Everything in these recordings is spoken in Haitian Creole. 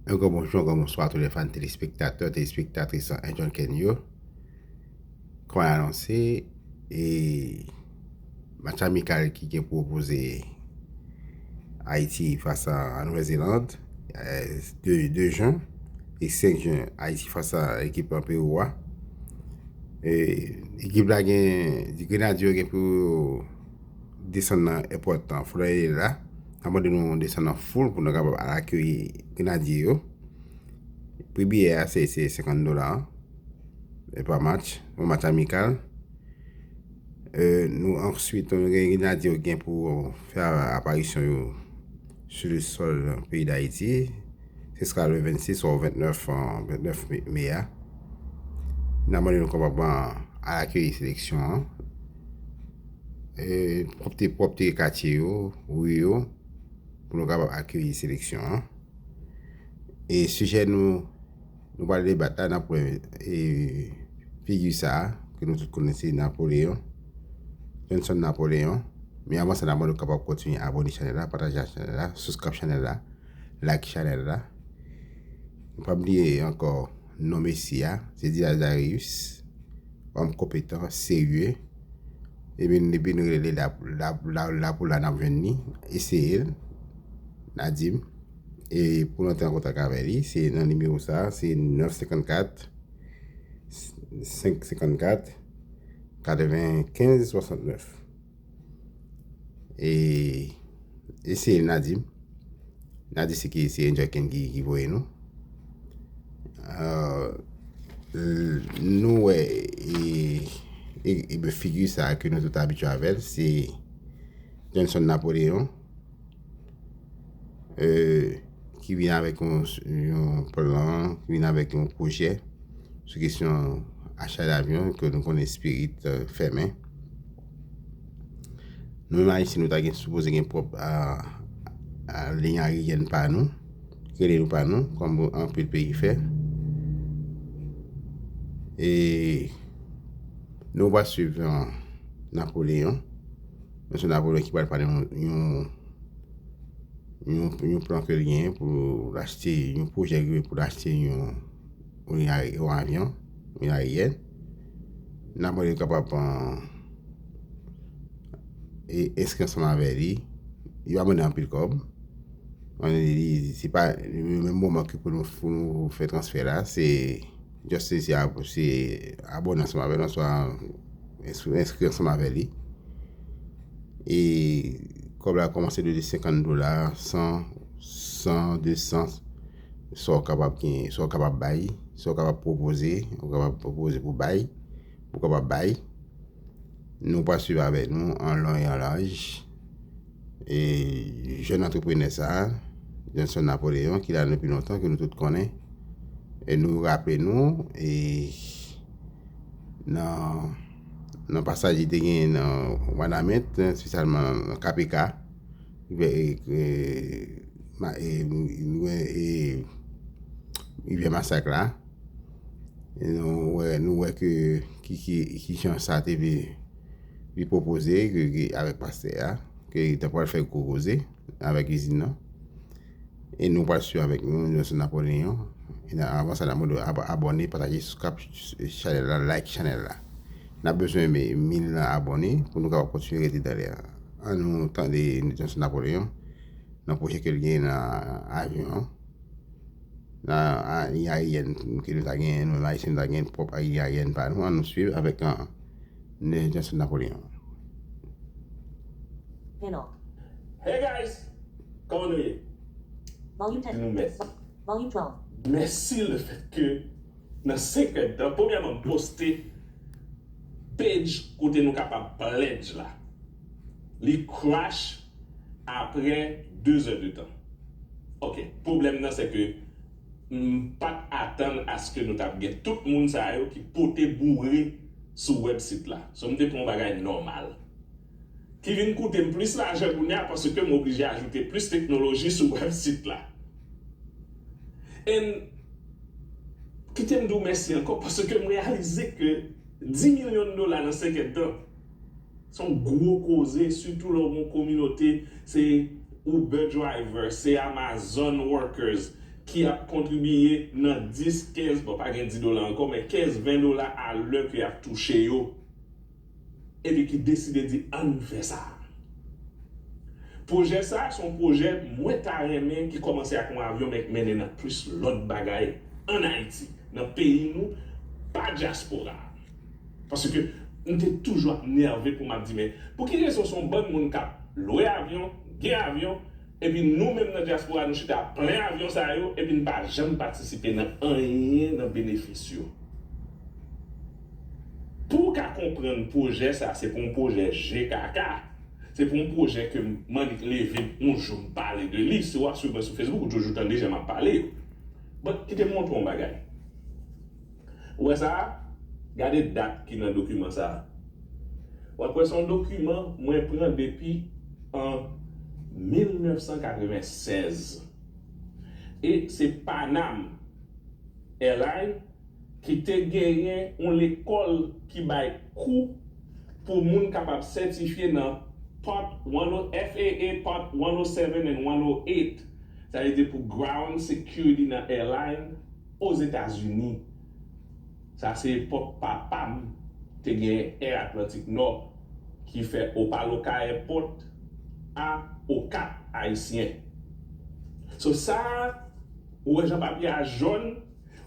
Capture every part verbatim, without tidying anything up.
Yon gran bonjou, yon gran bonswa a tou lè fan telespektatè, telespektris Enjoy Ken yo. Kòm anonse, e match amikal ki gen pou opoze Ayiti fas a Nouvèl Zeland, e, de, de jen e senk jen, Ayiti fas a ekip Pewou a. E, ekip la gen, Grenadye yo gen pou desann nan èpòt Florida la. N ap mande nou desann nan foul pou nou kapab al akeyi Grenadye yo. Pri biyè a se, se senkant dola, e pa match, yon match amikal. E, nou answit, nou gen Grenadye yo gen pou fè aparisyon yo sou le sòl peyi Dayiti. Se sera le vennsis ou vennèf, vennèf me, me a. N ap mande nou kapab al akeyi seleksyon an. E, pwòpte, pwòpte katye yo, ri yo, pou nou kapab akeyi seleksyon an. E sijè nou, nou pral debat la, n ap wè, e, figi sa a, ke nou tout konnen se Napoleon, Johnson Napoleon. Men avan sa, n ap mande w kapab kontinye abòne chanèl la, pataje chanèl la, subscribe chanèl la, like chanèl la. Nou pa bliye ankò non mesye a, se Diaz Darius, òm konpetan, serye. Ebyen, depi nou rele la, la, la, la pou la, n ap jwenn li. Eseye l, Nadim. E pou nou antre an kontak avè li, se nan nimewo sa a, se nèf senkannkat, senk senkannkat, katrevenkenz swasantnèf. E, eseye l, Nadim. Nadim se ki, se Enjoy Ken ki, ki voye nou. E, l-, nou wè, e, e, e figi sa a ke nou tout abitye avè l, se Johnson Napoleon, e, ki vin avèk yon, yon plan, ki vin avèk yon pwojè sou kesyon acha davyon ke nou konnen Spirit, e, fèmen. Nou menm Ayisyen, nou ta gen, sipoze gen pwòp, a, a, liy ayeryèn pa nou, ki rele nou pa nou, kòm anpil peyi fè. E nou va swiv, e, Napoleon. Mesye Napoleon ki pral pale yon, yon, yon, yon plan ke l genyen pou l achte, yon pwojè ke l genyen pou l achte yon, yon, yon avyon, yon ayeryèn. N ap mande l kapab, e, e, enskri ansanm avè li. Li va mande anpil kòb. Mande li, se pa, menm moman ke pou nou, pou nou fè transfè la, se just se, se ab-, se abòne ansanm avè l, oswa enskri, enskri ansanm avè li. E kòb la kòmanse de senkant dola, san, san, de san, sa w kapab gen, sa w kapab bay, sa w kapab pwopoze, ou kapab pwopoze pou bay, ou kapab bay. Nou pral swiv avèk nou an lon e an laj. E jèn antreprenè sa a, Johnson Napoleon, ki la depi lontan, ke nou tout konnen. E nou raple nou, e nan, nan pasaj li te gen nan Wanament, espesyalman nan K P K, e, e, ma-, e, nou, e, Rivyè Masak la. E nou wè, nou wè ke ki, ki, ki jan sa te vle, li pwopoze ke, ke avèk pastè a, ke li ta pral fè gwo koze avèk izin nan. E nou pral swiv avèk nou, Johnson Napoleon. E nan, avan sa, n ap mande w ab-, abòne, pataje, subscribe chanèl la, like chanèl la. N ap bezwen mi-, mil abòne pou nou kapab kontinye rete dan lè a. Ann nou tande Johnson Napoleon nan pwojè ke l gen nan avyon an. Nan, a, liy ayeryèn ke nou ta gen, nou menm Ayisyen, nou ta gen pwòp liy ayeryèn pa nou, ann nou swiv avèk, a, Johnson Napoleon. Panel. Hey guys! Kòman nou ye? Volume ten. Di nou mèsi. Volume twelve. Mèsi lefètke nan senk èdtan, premyèman, m poste page kote nou kapab pledge la. Li crash apre de zè de tan. Ok, pwoblèm nan se ke m pa t atann aske nou t ap gen tout moun sa yo ki pote boure sou wèbsit la. So, m te pran yon bagay nòmal. Ki vin koute m plis lajan kounye a paske m oblije ajoute plis teknoloji sou wèbsit la. And kite m di w mèsi ankò paske m reyalize ke dis milyon dola nan senk èdtan, se yon gwo koze, sitou lè w gen yon kominote, se Uber driver, se Amazon workers, ki ap kontribiye nan dis, kenz, bon, pa gen dis dola ankò, men kenz, ven dola alè ke y ap touche yo, epi ki deside di, "Ann fè sa." Pwojè sa a se yon pwojè mwen ta renmen ki kòmanse ak yon avyon, men k mennen nan plis lòt bagay ann Ayiti, nan peyi nou, pa dyaspora. Paske m te toujou ap nève pou m ap di, "Men, pou ki rezon se yon bann moun k ap lwe avyon, gen avyon, epi nou menm nan dyaspora, nou chita plen avyon sa yo, epi n pa janm patisipe nan anyen nan benefis yo?" Pou w ka konprann pwojè sa, se pa yon pwojè J K K. Se pa yon pwojè ke m annik leve yon jou m pale de li. Si w ap swiv mwen sou Facebook, ou toujou tande jan m ap pale yo. But, kite m montre w yon bagay. Ou wè sa a? Gade dat ki nan dokiman sa a. W ap wè se yon dokiman mwen pran depi an mil nèf san katreven sèz. E se Panam Airline ki te genyen yon lekòl ki bay kou pou moun kapab sètifye nan Part one oh, F A A Part one oh seven and one oh eight, sa vle di pou Ground Security nan Airline Ozetazini. Sa se epòk papa m te gen Air Atlantic Nord ki fè Opa-locka Airport a Okap Ayisyen. So sa, ou wè jan papye a jòn,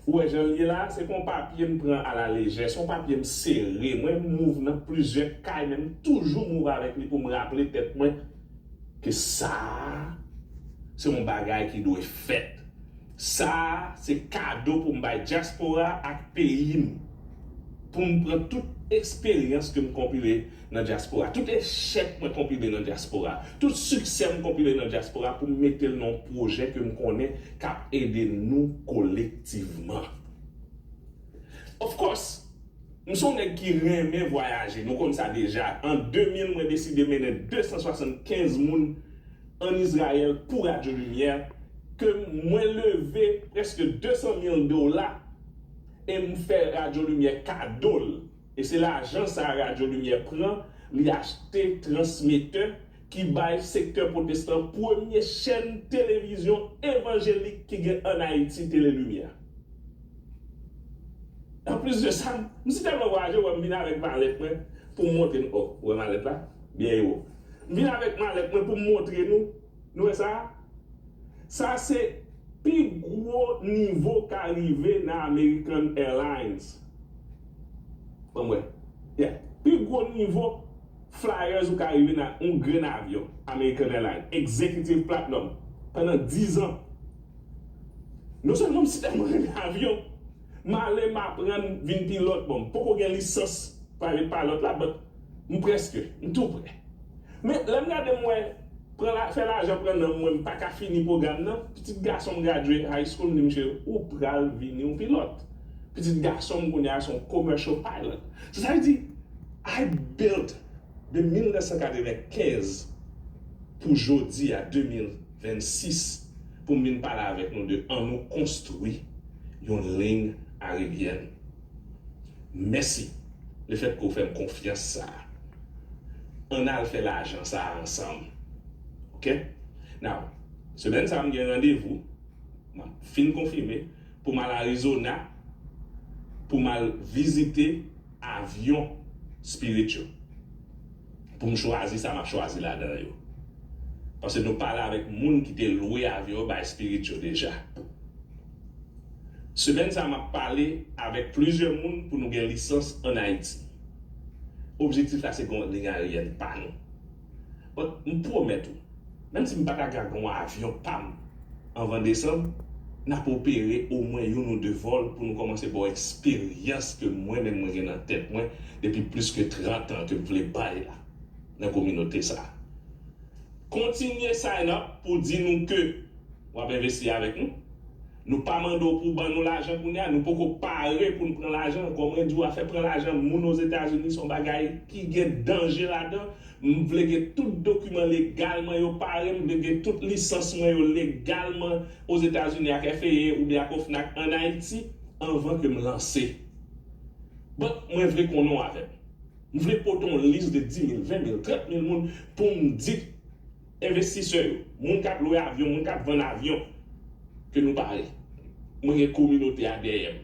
ou wè jan l ye la, se pa yon papye m pran alalejè, se yon papye m sere. Mwen move nan plizyè kay, men m toujou move avèk li pou m raple tèt mwen ke sa a, se yon bagay ki dwe fèt. Sa a, se kado pou m bay dyaspora ak peyi m. Pou m pran tout eksperyans ke m konpile nan dyaspora, tout echèk mwen konpile nan dyaspora, tout siksè m konpile nan dyaspora pou m mete l nan yon pwojè ke m konnen k ap ede nou kolektivman. Of course, m se yon nèg ki renmen vwayaje, nou konn sa deja. An de mil, mwen deside mennen de san swasannkenz moun ann Izrayèl pou Radyo Limyè, ke mwen leve prèske de san mil dola e m fè Radyo Limyè kado l. E se lajan sa a Radyo Limyè pran, li achte transmetè ki bay sektè pwotestan premye chèn televizyon evanjelik ki gen ann Ayiti, Tele Limyè. Anplis de sa, m si tèlman vwayaje, wè m vin avèk malèt mwen pou m montre nou. Oh, ou wè malèt la? Byen ewo. M vin avèk malèt mwen pou m montre nou. Nou wè sa? Sa se pi gwo nivo ka rive nan American Airlines. Ban m wè. Yeah. Pi gwo nivo flyers ou ka rive nan yon grenn avyon, American Airlines, Executive Platinum, pandan diz an. Non sèlman m si tèlman renmen avyon, m ale m aprann vin pilòt. Bon, m poko gen lisans private pilot la, but m prèske, m tou prè. Men lè m gade m wè, pran la, fè lajan pran nan mwen, m pa ka fini pwogram nan, pitit gason m gradye high school, m di misye, "Ou pral vini yon pilòt." Pitit gason m kounye a se yon commercial pilot. So sa vle di, I built de mil nèf san katrevenkenz pou jodi a de mil vennsis pou m vin pale avèk nou de ann nou konstwi yon liy aeryèn. Mèsi lefètke w fè m konfyans sa a. Ann al fè lajan sa a ansanm. Oke? Now, semèn sa a m gen randevou, m ap fin konfime, pou m al Arizona, pou m al vizite avyon Spirit yo. Pou m chwazi sa m ap chwazi ladan yo. Paske nou pale avèk moun ki te lwe avyon yo bay Spirit yo deja. Semèn sa a, m ap pale avèk plizyè moun pou nou gen lisans ann Ayiti. Objektif la se gen yon liy aeryèn pa nou. But m pwomèt ou, menm si m pa ta ka gen yon avyon pa m anvan desanm, n ap opere omwen youn ou de vòl pou nou kòmanse ba w eksperyans ke mwen menm mwen gen nan tèt mwen depi plis ke trant an ke m vle bay la nan kominote sa a. Kontinye sign up pou di nou ke w ap envesti avèk nou. Nou pa mande w pou w ban nou lajan kounye a, nou poko pare pou n pran lajan. Kòm mwen di w, afè pran lajan moun Ozetazini se yon bagay ki gen danje ladan. M vle gen tout dokiman legal mwen yo pare, m vle gen tout lisans mwen yo legalman Ozetazini ak F A A oubyen ak OFNAC ann Ayiti anvan ke m lanse. But mwen vle konnen w avè m. M vle pote yon lis de di mil, ven mil, trant mil moun pou m di envestisè yo, moun k ap lwe avyon, moun k ap vann avyon, ke nou pare. Mwen gen kominote a dèyè m.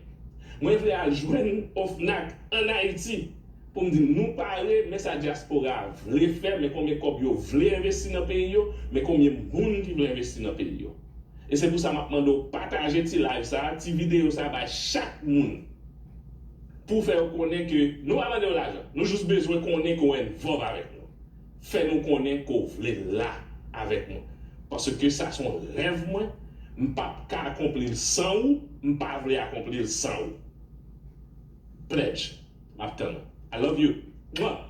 Mwen vle al jwenn OFNAC ann Ayiti pou m di nou pare, men sa dyaspora a vle fè, men konbyen kòb yo vle envesti nan peyi yo, men konbyen moun ki vle envesti nan peyi yo. E se pou sa m ap mande w pataje ti live sa, ti videyo sa bay chak moun pou fè yo konnen ke nou pa mande w lajan. Nou jis bezwen konnen ke w envolve avèk nou. Fè nou konnen ke w vle la avèk nou. Paske sa se yon rèv mwen, m p ap ka akonpli l san ou, m pa vle akonpli l san ou. Pledge, m ap tann ou. I love you. Mwa.